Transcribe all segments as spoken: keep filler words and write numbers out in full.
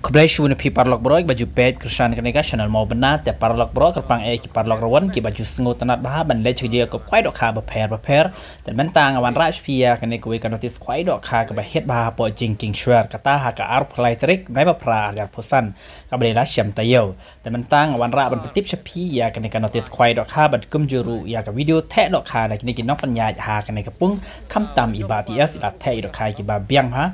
Khublei shibun ïa phi paralok baroh ba ju peit kyrshan kane ka channel Mawbynna. Te paralok baroh, kyrpang eh ki paralok ruh wan kiba ju sngewtynnat bha ban leit sha ka jingïakob khwai dohkha bapher bapher. Te mynta nga wanrah sha phi ïa kane kawei ka notice khwai dohkha kaba hit bha hapoh Jingkieng Shwer, kata ha ka arphew lai tarik bnai ba phra arhajar arphew san, kaba dei la shem taïew. Te mynta nga wanrah ban pyntip sha phi ïa kane ka notice khwai dohkha bad kumjuh ruh ïa ka video theh dohkha na kine ki nongpynïaid ha kane ka pung, khamtam i Bah T S i la theh ïa dohkha kiba biang bha,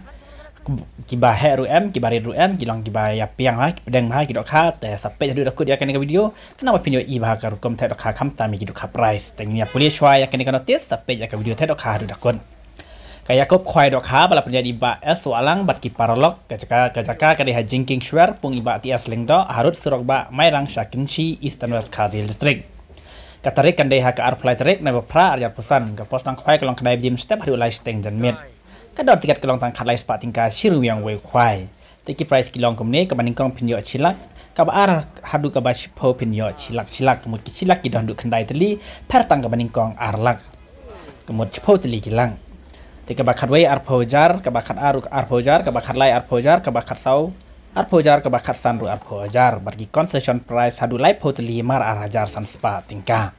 kiba heh ruh em, kiba rit ruh em, ki long kiba ïabiang bha, ki pdeng bha ki dohkha. Te sa peit haduh da kut ïa kane ka video khnang ba phin ïohi bha ka rukom theh dohkha khamtam ïa ki dohkha prize. Te ngin ïa pule shuwa ïa kane ka notice, sa peit ïa ka video theh dohkha haduh da kut. Ka ïakob khwai dohkha ba la pynïaid i Bah S Wahlang bad ki paralok, ka jaka, ka jaka ka dei ha Jingkieng Shwer, pung i Bah T S Lyngdoh, harud surok bah Mairang sha Kynshi, Eastern West Khasi Hills District. Ka tarik kan dei ha ka arphew lai tarik bnai ba phra arhajar arphew san. Ka por sdang khwai ka long khyndai baje mynstep haduh lai shiteng janmiet. Ka dor tiket ka long tang khatlai spah tyngka shi ryngwiang wei khwai. Te ki prize ki long kumne: kaba nyngkong phin ïoh shi lak, kaba ar haduh kaba shiphew phin ïoh shi lak shi lak. Ka mut ki shi lak ki don haduh khyndai tylli, pher tang kaba nyngkong ar lak. Ka mut shiphew tylli ki lak. Te kaba khatwei arphew hajar, kaba khatar arphew hajar, kaba khatlai arphew hajar, kaba khatsaw arphew hajar, kaba khatsan ruh arphew hajar. Bad ki consolation prize haduh laiphew tylli mar arhajar san spah tyngka.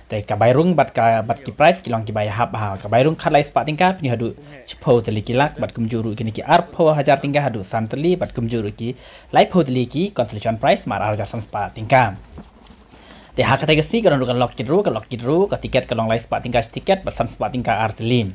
Te ka bai rung bad ka, bad ki prize ki long kiba ïahap bha. Ka bai rung khatlai spah tyngka phin ïoh haduh shiphew tylli ki lak, bad kumjuh ruh kine ki arphew hajar tyngka haduh san tylli, bad kumjuh ruh ki laiphew tylli ki consolation prize mar arhajar san spah tyngka. Te ha katei ka sngi ka don ruh ka lucky draw, ka lucky draw, ka tiket ka long lai spah tyngka shi tiket bad san spah tyngka ar tylli.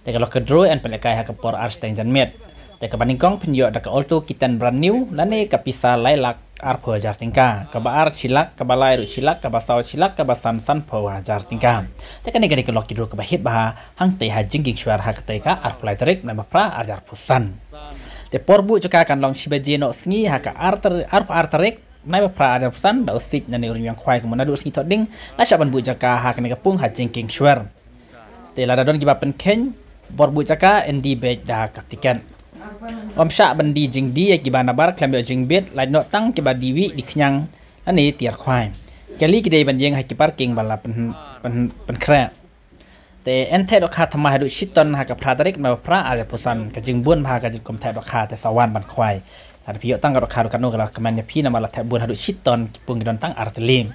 Te ka lucky draw yn pynlehkai ha ka por ar shiteng janmiet. Te kaba nyngkong phin ïoh da ka Alto K ten brand new lane ka pisa lai lak arphew hajar tyngka. Kaba ar shi lak, kaba lai ruh shi lak, kaba saw shi lak, kaba san sanphew hajar tyngka. Te kane ka dei ka lucky draw kaba hit bha hangtei ha Jingkieng Shwer ha katei ka arphew lai tarik bnai ba phra arhajar arphew san. Te por buh jaka kan long shi baje noh sngi ha ka ar tar-, arphew ar tarik bnai ba phra arhajar arphew san, da u siej lane u ryngwiang khwai kumno naduh sngi thohdieng la shah ban buh jaka ha kane ka pung ha Jingkieng Shwer. Te lada don kiba pynkheiñ, bor buh jaka yn die beit da ka tiket. Ym shah ban die jingdie ïa kiba nabar khlem ïoh jingbit, lait noh tang kiba die wieh die khñiang lane tiar khwai. Kali ki dei ban ïeng ha ki parking ba la pyn, pyn, pynkhreh. Te yn theh dohkha thymmai haduh shi ton ha ka phra tarik bnai ba phra arhajar arphew san. Ka jingbun bha ka jingkhum theh dohkha, te sa wan ban khwai. Lada phi ïoh tang ka dohkha ruh katno ka la kmen ïa phi, namar la theh bun haduh shi ton, ki pung ki don tang ar tylli.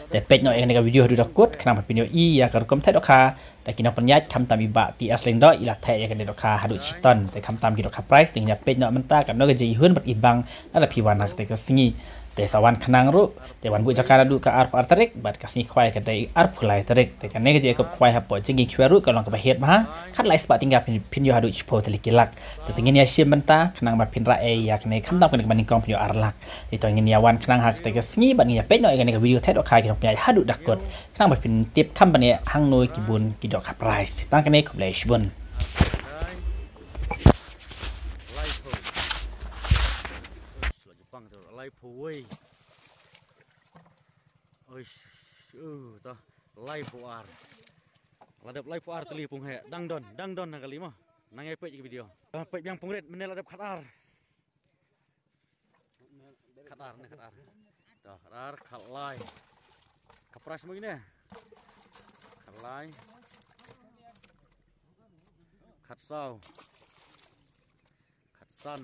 Te peit noh ïa kane ka video haduh da kut khnang ba phin ïohi ïa ka rukom theh dohkha da ki nongpynïaid, khamtam i Bah T S Lyngdoh i la theh ïa kane dohkha haduh shi ton. Te khamtam ki dohkha prize, te ngin ïa peit noh mynta katno ka jingihun bad ibang lada phi wan ha katei ka sngi. Te sa wan khnang ruh, te wan buh jaka naduh ka arphew ar tarik bad ka sngi khwai ka dei arphew lai tarik. Te kane ka jingïakob khwai hapoh Jingkieng Shwer ruh ka long kaba hit bha, khatlai spah tyngka phin, phin ïoh haduh shiphew tylli ki lak. Te, te ngin ïa shim bynta khnang ba phin rah ei ïa kane, khamtam kane kaba nyngkong phin ïoh ar lak. Te to ngin ïa wan khnang ha katei ka sngi bad ngin ïa peit noh ïa kane ka video theh dohkha ki nongpynïaid haduh da kut khnang ba phin tip kham bniah hangno ki bun ki dohkha prize. Tang kane, khublei shibun. Laiphew. Uish, la jepang tu, laiphew wei. Uish, uh, ta, laiphew ar. La dep laiphew ar tylli pung heh. Dang don, dang don na kali mo. Nang ïa peit ki video. Ah, peit biang pung rit, mynne la dep khatar. Khatar ne, khatar. To, khatar, khatlai. Ka prize mo ine. Khatlai. Khatsaw. Khatsan.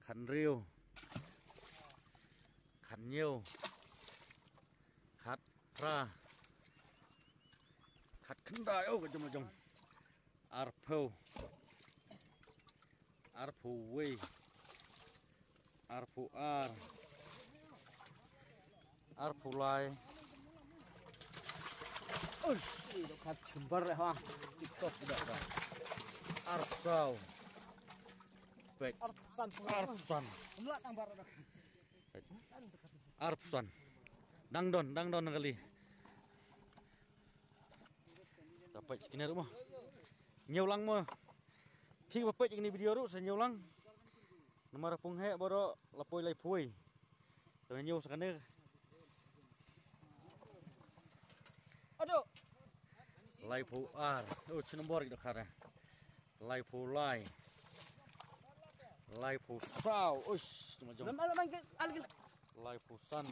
Khathynriew. Khathynñiew. Khatphra. Khatkhyndai, oh, ka jong, ka jong. Arphew. Arphew wei. Arphew ar. Arphew lai. Uish, dohkha chimbar ha. TikTok dohkha. Arphew saw. Peit. Arphew san. Arphew san. Arphew san. Dang don, dang don na kali. Ta peit kine ruh mo. Ñiew lang mo. Phi ba peit kine video ruh sa ñiew lang. Namar pung heh baroh la poi laiphew. Ta ñiew sa kane. Aduh. Laiphew ar. Oh, shi nombor ki dohkha. Laiphew lai. Laiphew saw. Uish, tu ma jong. Laiphew san.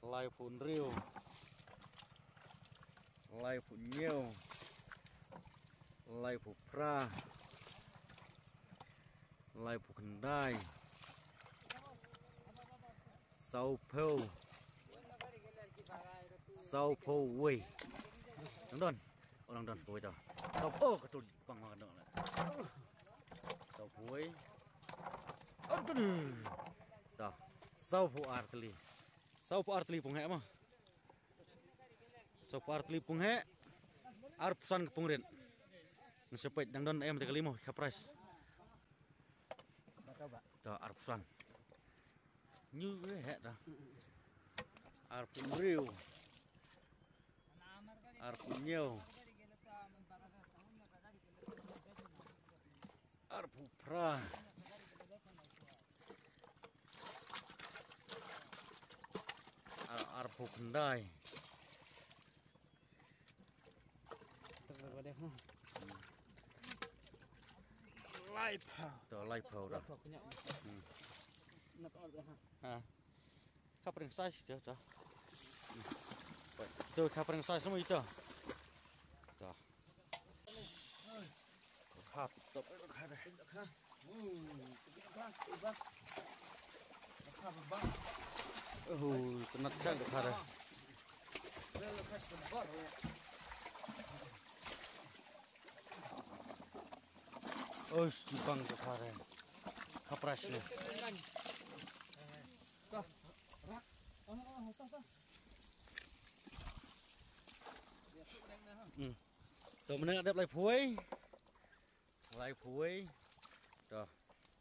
Laiphew hynriew. Laiphew hynñiew. Laiphew phra. Laiphew khyndai. Sawphew. Sawphew wei. Dang don. Oh, dang don, phew wei ta. Saw, oh, ka tul pang ma ka don. Sawphew wei. Aduh. Ta. Sawphew ar tylli. Sawphew ar tylli pung heh ma. Sawphew ar tylli pung heh. Arphew san ka pung rit. Nga sa peit dang don em te kali mo, ka prize. Ta arphew san. Nyu heh ta. Arphew hynriew. Arphew hynñiew. Arphew phra. Ar, arphew khyndai. Laiphew. To laiphew da. Laiphew kynyak. Hmm. Nak order ha. Ha. Ka pring size to, to. Hmm. To ka pring size mo ito. To. Ka khap top ka khap. Ka khap. Hmm. Ka khap. Ka khap ba. Oh, kena cak ka khap. Ka khap sebar ya. Oh, si bang ka khap. Ka prize ni. Hmm. To mynne dep laiphew wei. Laiphew wei. To.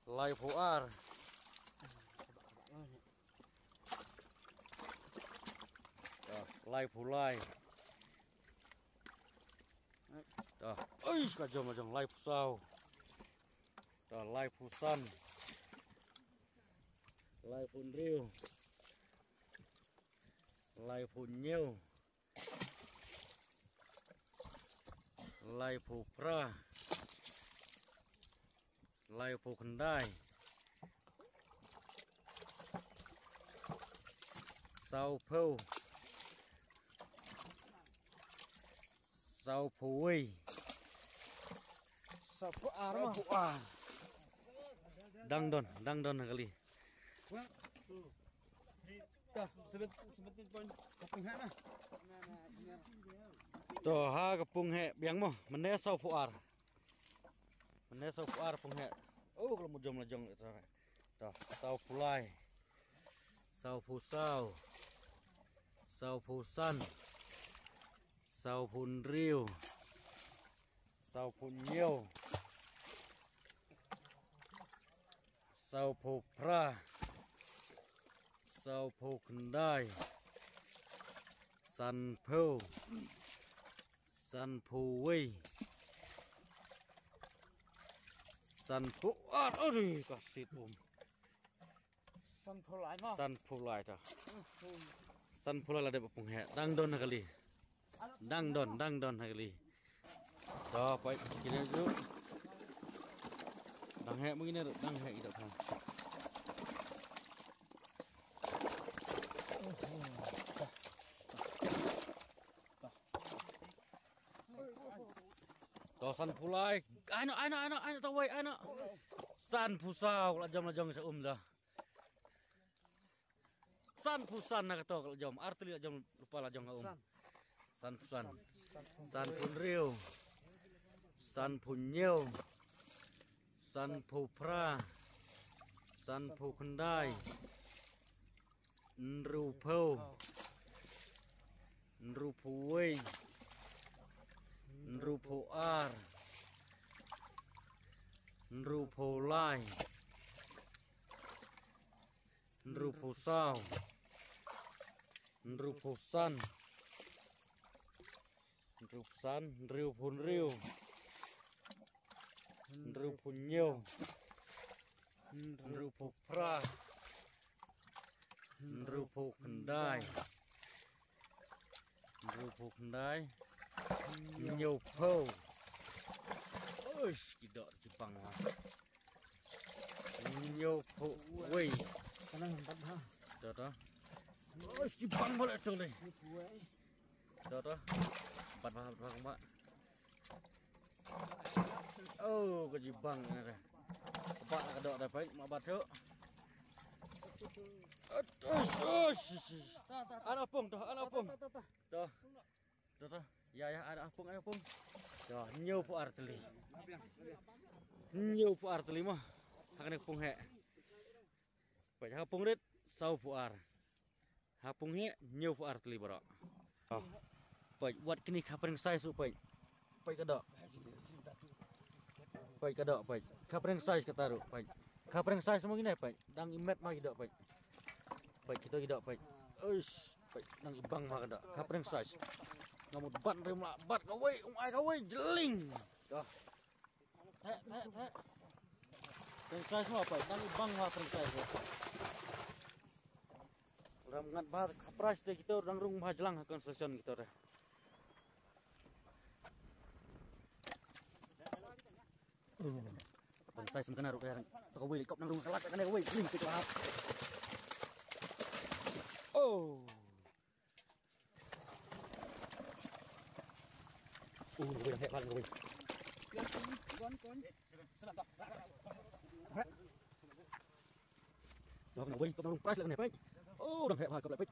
Laiphew ar. To. Laiphew lai. To. Ui, ka jom, jom laiphew saw. To, laiphew san. Laiphew hynriew. Laiphew hynñiew. Laiphew phra. Laiphew khyndai. Sawphew. Sawphew wei. Sawphew ar. Sawphew ar. Dang don, dang don kali. One, two, three. To, seventeen point. Ka pung heh na. To, ha ka pung heh biang mo. Mynne sawphew ar. Mynne sawphew ar pung heh. Oh, ka la mut jom la jong. To, sawphew lai. Sawphew saw. Sawphew san. Sawphew hynriew. Sawphew hynñiew. Sawphew phra. Sawphew khyndai. Sanphew. Sanphew wei. Sanphew ar. Aduh, ka sit um. Sanphew lai mo. Sanphew lai ta. Sanphew lai la dep pung heh. Dang don ha kali. Dang don, dang don ha kali. To, poi kine ju. Dang heh mo kine, dang heh ida pha. To sanphew lai. Ano, ano, ano, ano, to wei, ano. Sanphew saw, la jom, la jong sa um da. Sanphew san na ka to ka la jom. Ar tylli la jom, lypa la jong ka um. Sanphew san. Sanphew hynriew. Sanphew hynñiew. Sanphew phra. Sanphew khyndai. Hynriewphew. Hynriewphew wei. Hynriewphew ar. Hynriewphew lai. Hynriewphew saw. Hynriewphew san. Hynriewphew san, hynriewphew hynriew. Hynriewphew hynñiew. Hynriewphew phra. Hynriewphew khyndai. Hynriewphew khyndai. Hynñiewphew. Uish, ki doh ki bang ha. Hynñiewphew wei. Ka nang bat ha. To, to. Uish, ki bang bha le to le. Hynñiewphew wei. To, to. Bat bha, bat bha, bat bha. Oh, ka jibang na ka. Ba ka dok da peit, ma bat tu. Aduh, shush, shush, shush. Ana pung tu, ana pung. Tu. Tu, tu. Ya, ya, ana pung, ana pung. Tu, hynñiew phew ar tylli. Hynñiew phew ar tylli mo. Ha kane pung heh. Peit, ha pung rit, saw phew ar. Ha pung heh, hynñiew phew ar tylli baroh. Oh. Peit, wat kine khaphreng size ruh peit. Peit ka dok. Peit ka dok, peit. Khaphreng size kata ruh, peit. Khaphreng size mo kine, peit. Dang i met ma ki dok, peit. Peit, kito ki dok, peit. Uish, peit, dang i bang ma ka dok. Khaphreng size. Nga mut ban rim lah, bat kawei, ung ai kawei, jling. Dah. Theh, theh, theh. Franchise mo, peit, dang i bang ha franchise mo. Ram ngat ba ka price te kito dang rung ba jlang ha construction kito te. Franchise mo kana ruh ya. To kawei kop dang rung ka lak kana kawei. Ling kito ha. Oh. Oh, na wei, heh, heh, na wei. Dah na wei, kau na rung price lah kena, peit. Oh, dah heh, heh, kau lah, peit.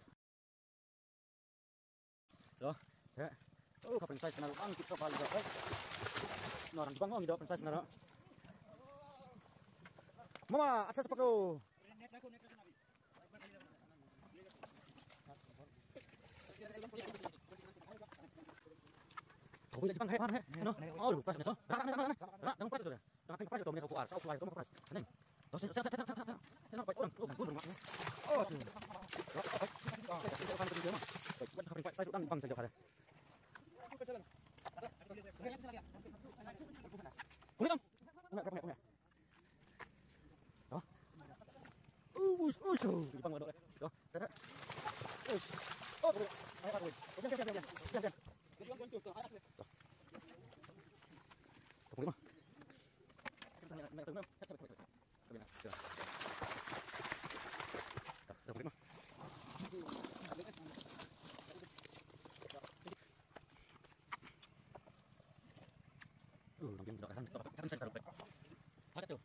Dah, heh. Oh, kau price kena rung, kita balik dah, peit. Na rung bang, oh, ngi dah price kena dah. Mama, acha sepak tu. Kau boleh jepang, heh, heh, no. Oh, lu pas ni tu. Dah, dah, dah, dah, dah. Dah, dah, pas tu dah. Dah, dah, pas tu dah. Kau kuat, kau kuat, kau pas. Neng. Dah, sini, sini, sini, sini, sini. Sini, pas, orang, orang, orang. Oh, sini. Dah, dah, pas. Dah, dah, pas tu dia mah. Pas, pas, pas, pas, pas, pas, pas, pas. Boleh dong. Enggak, enggak, enggak. Tuh. Ush, ush, ush. Di bang ada. Tuh, tak ada. Ush. Oh, boleh. Ayo, boleh. Jangan, jangan, jangan, jangan. Jangan. Tuh. Tuh, boleh mah. Kita nak, nak, nak, nak. Kita nak, kita nak. Kita nak. Tuh, tuh, boleh mah. Uh, nang pindah kan, tak kan saya taruh. Ada tuh.